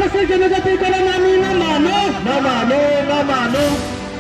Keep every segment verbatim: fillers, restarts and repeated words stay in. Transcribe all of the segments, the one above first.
जनजाति कल्याण आयोग न मानो। न मानो, न मानो।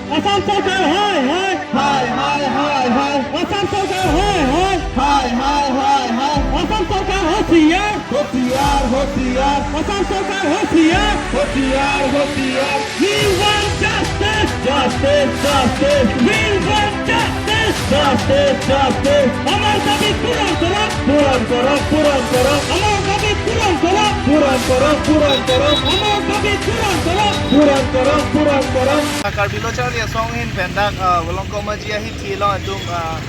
असम सरकार हाय हाय। हाय, हाय, हाय, हाय। असम सरकार हाय हाय। हाय, हाय, हाय, हाय। असम सरकार होशियार। होशियार, होशियार। असम सरकार होशियार। होशियार, होशियार। We want justice। Justice, justice। We want justice। Justice, justice। আমাৰ দাবী পূৰণ কৰক। পূৰণ কৰক, পূৰণ কৰক। আমাৰ দাবী পূৰণ কৰক। পূৰণ কৰক, পূৰণ কৰক। আমাৰ দাবী পূৰণ কৰক। পূৰণ কৰক, পূৰণ কৰক। Karbi Lo Charli Asong ahin pen dak, ah, Volongkom Aji ahithi along itum, ah,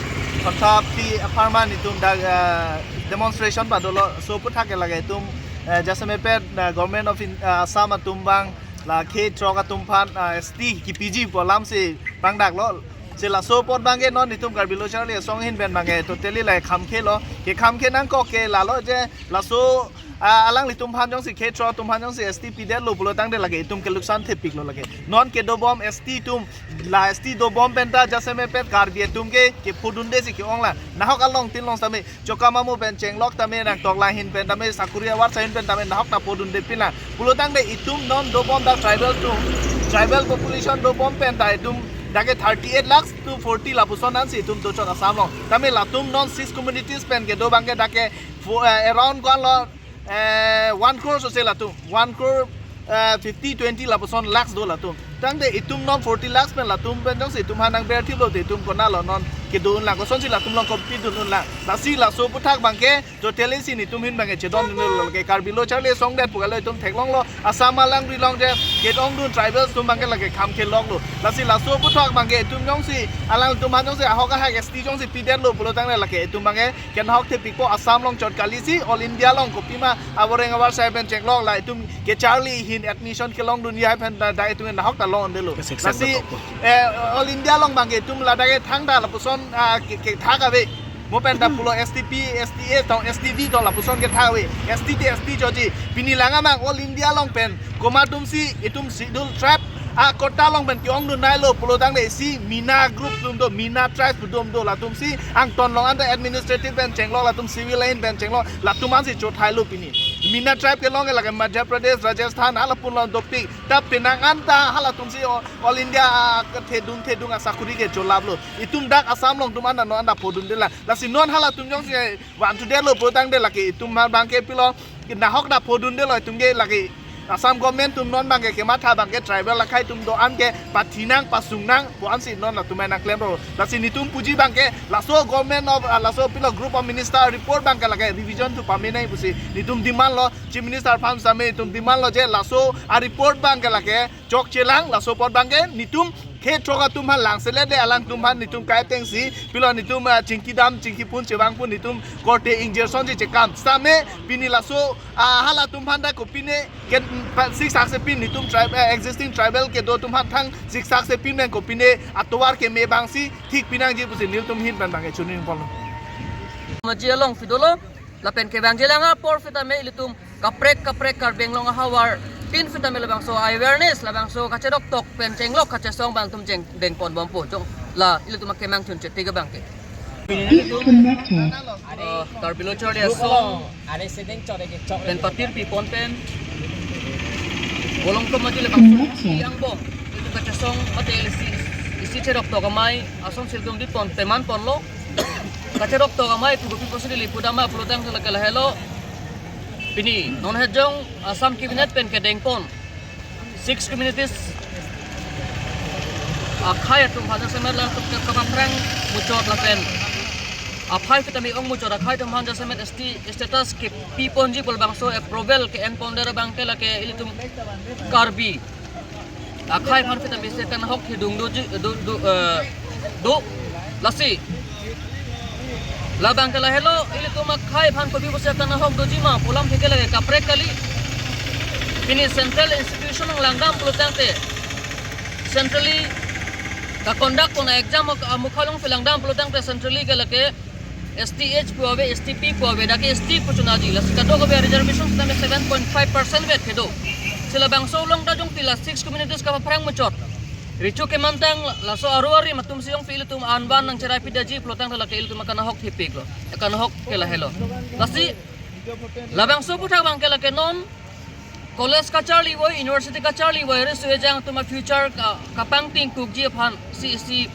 Khonthapli apharman itum dak, ah, demonstration padolo. Laso aphuthak ke lake itum, ah, jasemet pen, ah, Government of In-, ah, Assam atum abang la khei throk atum aphan, ah, S T kipiji pu alam si pangdaklo. Si laso apot abangke non itum Karbi Lo Charli Asong ahin pen abangke totally la kham khelo. Kekham khe nangkok ke lalo je laso, ah, alanglitum aphan jongsi khei throk atum aphan jongsi S T pidetlo pulo tangte lake itum keluksan thepiklo lake. Non kedobom S T atum, la S T dobom penta jasemet pen Karbi atum ke kephodunde si ke-ong la. Nahok along tin long sitame chokam amo pen chenglok tame nangtok la ahin pen tame sakuri awar sahin pen tame nahok ta phodunde pin la. Pulo tangte itum non dobom dak tribal atum, tribal population dobom penta itum dak ke thirty eight lakhs to forty lapuson ansi itum dochot Assam along. Tame latum non six communities pen kedo abangke dak ke fo-, eh, around ko-an lo, eh, one crore sose latum. One crore, eh, fifty, twenty lapuson lakhs do latum. Tangte itum non forty lakhs pen latum pen jongsi itum aphan nangber thiplo te itum konatlo non kedo unlang. Kosonsi latum along compete dun unlang. Lasi laso aphuthak abangke totally si netum ahin abangke chedondunlo lake Karbi Lo Charli Asong det pu kalo itum theklonglo. Assam alangri along je ke-ongdun tribals atum abangke lake kham kheloklo. Lasi laso aphuthak abangke itum jongsi alangtum aphan jongsi ahok ahak S T jongsi pidetlo pulo tangte lake itum abangke kenahok thepikpo. Assam along chot kali si All India along kopima aboreng abar sai pen chenglok la itum kecharli ahin admission kelongdun ya pen da, da itum nahok ta longdelo. Ke six Lasi, eh, All India along abangke itum ladak ke thangta lapuson, ah, ke, kethak ave. Mo penta pulo S T P, S T A tong, S T D tong lapuson kethak ave. S T T, S T choji. Pini lang amang All India along pen komat atum si itum Scheduled Tribe a-quota along pen ke-ongdun nailo pulo tangte isi Mina group atum do, Mina tribe atum do, latum si angton along anta administrative pen chenglok, latum civil line pen chenglok, latum ansi chothailo pini. Mina tribe kelong ke lake Madhya Pradesh, Rajasthan, halapun along dopik. Ta penang anta halatum si All India, ah, thedung thedung asakuri ke cholaplo. Itum dak Assam along atum anta non anta phodunde la. Lasi non halatum jongsi vanthu detlo pulo tangte lake itum aphan abangke pilo, nahok ta phodundelo itum ke lake Assam government atum non abangke kematha abangke tribal akhei atum do-an ke pathinang pasungnang pu ansi non latum nangklemlo. Lasi netum puji abangke laso government of, ah, laso pilo group of minister report abangke lake revision thu pamenai pusi netum demand lo. Chief Minister aphan sitame itum demand lo je laso a-report abangke lake chokchelang, laso apot abangke netum khei throk atum aphan langselet le alangtum aphan netum kaiteng si pilo netum, ah, chingki dam chingki pun chevang pun netum korte injection si chekam. Sitame pini laso, ah, halatum aphan ta kopine ke, pa, siksak sepin netum tribe, eh, existing tribal kedo atum aphan thang siksak sepin pen kopine atovar keme abang si thik pinangji pusi netum ahin pen abangke choningponlo. Maji along pidolo, lapen kevangjilang apor sitame ilitum kaprek kaprek Karbi Anglong ahavar tin sitame labangso awareness, labangso kachedoktok pen chenglok kachesong abang atum cheng dengponbompo. Jong la ilitum akemang chun chete ke abangke. Disconnected. Eh, Karbi Lo Charli Asong pen patir pipon pen Volongkom Aji labangso Disconnected. Isi angbong ilitum kachesong mate isi, isi chedoktok amei asong silgong dipon teman ponlo. Kachedoktok amei pu kopi pusi neli pudama pulo tangte lake lahelo. Pini non hejong Assam Cabinet pen kedengpon six communities akhei atum aphan jasemet alangtum ke kapaphrang muchot lapen aphai sitame ong muchot akhei atum aphan jasemet S T status kepiponji pu labangso approval ke-enpon der abangke lake ilitum Karbi akhei aphan sitame isi akanhok thedung doji, do, do, eh, do. Lasi labangke lahelo, ilitum akhei aphan kopi pusi akanhok doji ma pu alam ke lake kaprek kali. Pini central institution along langdam pulo tangte, centrally ka-conduct pon a-exam amukha along si langdam pulo tangte centrally ke lake S T H pu ave, S T P pu ave, dak ke S T pu chonaji. Lasi kadokave reservation sitame seven point five percent vet kedo. Si labangso along ta jongsi la six communities kapaphrang muchot, recho kemantang laso aru arim atum si jongsi ilitum anvan nangcherai pidaji pulo tangte lake ilitum akanhok thepiklo. Akanhok ke lahelo. Lasi labangso aphuthak abangke lake non College kacharli voi, university kacharli voi, riso ejang atum a-future ka, kapangting kukji aphan si, si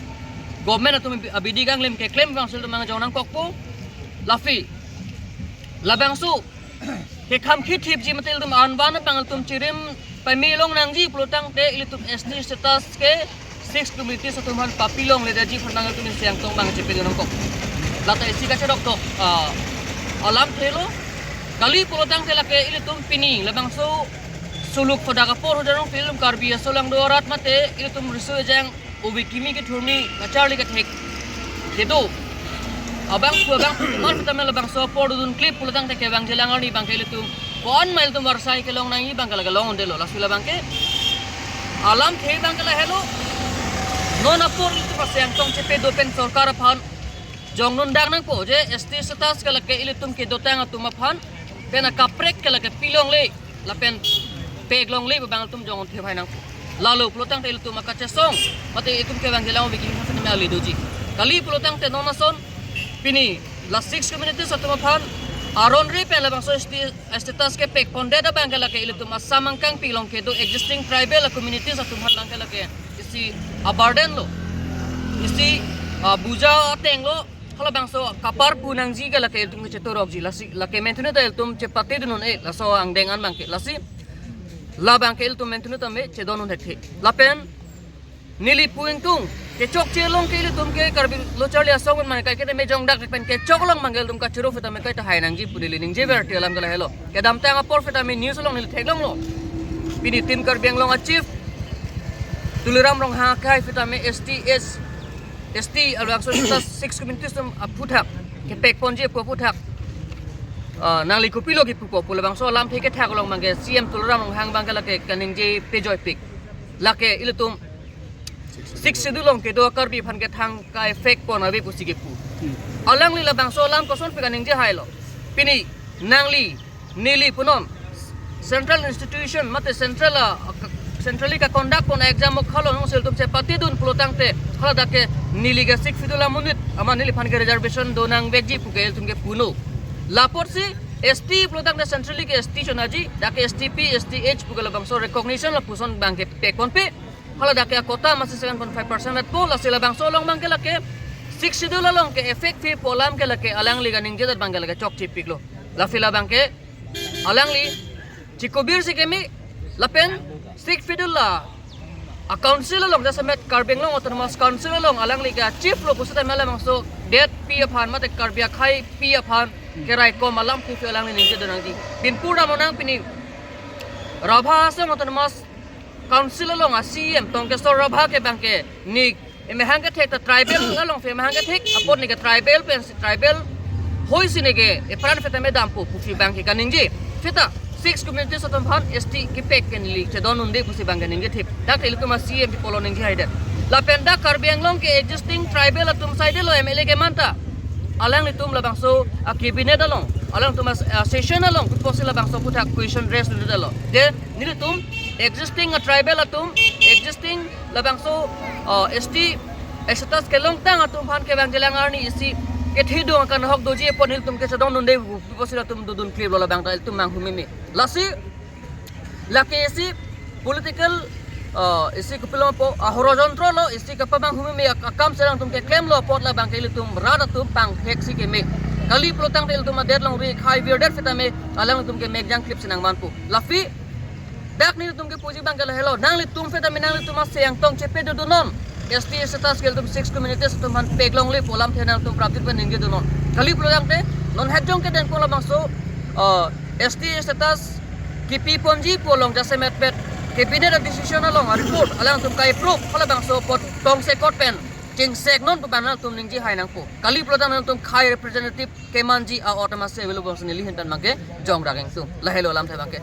government atum abidi kanglim keklem vangsil atum nangjongnangkokpo. Lapen labangso kekham khithipji mate ilitum anvan abang ilitum chirim pame longnangji pulotangte ilitum S T status ke six communities atum aphan papi longledetji aphan nang ilitum isi angtong abang chepedun nangkok. Lata isi kachedokdok, ah, alamthe lo. Kali pulotangte lake ilitum pini labangso suluk padak apor hudarong film Karbi aso along do arat mate ilitum riso ejang obi kimi kethurmi kacharli kethek kedo abangphu abangphu mar petame labangso apor dodun klip pulotangte kevangjilang arni abangke ilitum ko-an ma ilitum varsai kelong nangji abangke lake long-undelo. Lasi labangke alamthe abangke lahelo. Non apor ilitum isi angtong chepedo pen sorkar aphan jong nundang nangpo je S T status ke lake ilitum kedotang atum aphan pen akaprek ke lake pilongle lapen peklongle abang ilitum jong thevai nangpo. Lalo pulotangte ilitum akachesong mate ilitum kevangjilang obi kimi aphan me ali doji. Kali pulotangte non ason pini la six communities atum aphan aron re pen labangso S T status kepekpondet abangke lake ilitum Assam angkangpi along kedo existing tribal communities atum aphan abangke lake isi a-burden lo, isi, ah, buja ateng lo. Halabangso kaparpu nangji ke lake ilitum kechetorokji, lasi lake mentune ta ilitum chepatedun un-e laso angdeng an abangke. Lasi labangke ilitum mentune tame chedon un thekthe. Lapen neli pu ingtung kechokche along ke ilitum ke Karbi Lo Charli Asong man kai ke tame jongdak pen kechok along abangke ilitum kachoro petame kaita hai nangji pu neli ningje ver te alam ke lahelo. Kedamtang apor petame news along neli theklonglo. Pini Team Karbi Anglong a-chief Tuliram Ronghang akhai petame S T S, S T alangso six communities atum aphuthak kepekponji pu aphuthak, ah, nangli kopilo kipupo pu labangso alamthe kethak along abangke C M Tuliram Ronghang abangke lake kaningje pejoipik. Lake ilitum Sixth Schedule along kedo Karbi aphan ke thang ka-affect pon ave pusi kepu. Alangli labangso alam kosonpe kaningje hailo. Pini nangli neli punon central institution mate central a, centrally ka-conduct pon exam ok halo nong ilitum chepatedun pulotangte hala dak ke neli ke Sixth Schedule amonit amat neliphan ke reservation do nangvekji pu ke ilitum ke puno. La apotsi S T pulotangte centrally ke S T chonaji, dak ke S T P, S T H pu ke labangso recognition lapuson abangke pekponpe. Hala dak ke a-quota masi seven point five percent vet po, lasi labangso along abangke lake Sixth Schedule along ke-affect-ve pu alam ke lake alangli kaningjedet abangke lake chokchepiklo. Lasi labangke alangli chikobir si keme lapen Sixth Schedule la a-council along jasemet Karbi Anglong Autonomous Council along alangli ke a-chief lo pusitame labangso detpi aphan mate Karbi akhaipi aphan keraikom alam pusi alangli ningjedun nangji. Pinpur dam nang pini Rabha Hasong Autonomous Council along a-C E M Tongkesor Rabha ke abangke ne emahang kethek ta tribal along si emahang kethek apot ne ke tribal pen si tribal hoi si ne ke epran petame dampo pusi abangke kaningje. Seta six communities atum aphan S T kepek ke neli chedon unde pusi abangke ningje thip. Dak ke ilitum a-C E M pi pulo ningje haidet. Lapen dak Karbi Anglong ke existing tribal atum saidelo M L A keman ta alanglitum labangso a-cabinet along, alangtum a, a-session along, kopusi labangso aphuthak question raise nundelo. Je nelitum existing a-tribal atum, existing labangso, uh, S T status kelongtang atum aphan kevangjilang arni isi kethedung akanhok doji apot nelitum kechedon unde pu pusi latum dodun kliplo labang ta ilitum manghumeme. Lasi lake isi political, uh, isi kopilo po, uh, horojontro lo, isi kapamanghumeme ak-, akam si alangtum keklemlo apot labangke ilitum rat atum pangthek si keme. Kali pulotangte ilitum adet longri khaivirdet setame alangtum ke mekjang klip si nangmanpo. Lasi dak nelitum kepuji abangke lahelo, nanglitum petame nanglitum isi angtong chepedodunon. S T status ke ilitum six communities atum aphan peklongle pu alamthe nangtum prapjit pen ningjedunon. Kali pulotangte non hetjong kedengpo labangso, uh, S T status kepiponji pu along jasemetpet cabinet a-decision along a-report alangtum ka-approve halabangso apot tongsekot pen chingseknon pu abang nangtum ningje hai nangpo. Kali pulotang nangtum khei representative kemanji a-autonomous available si neli ahin pen abangke jongrak ingtung. Lahelo alamthe abangke.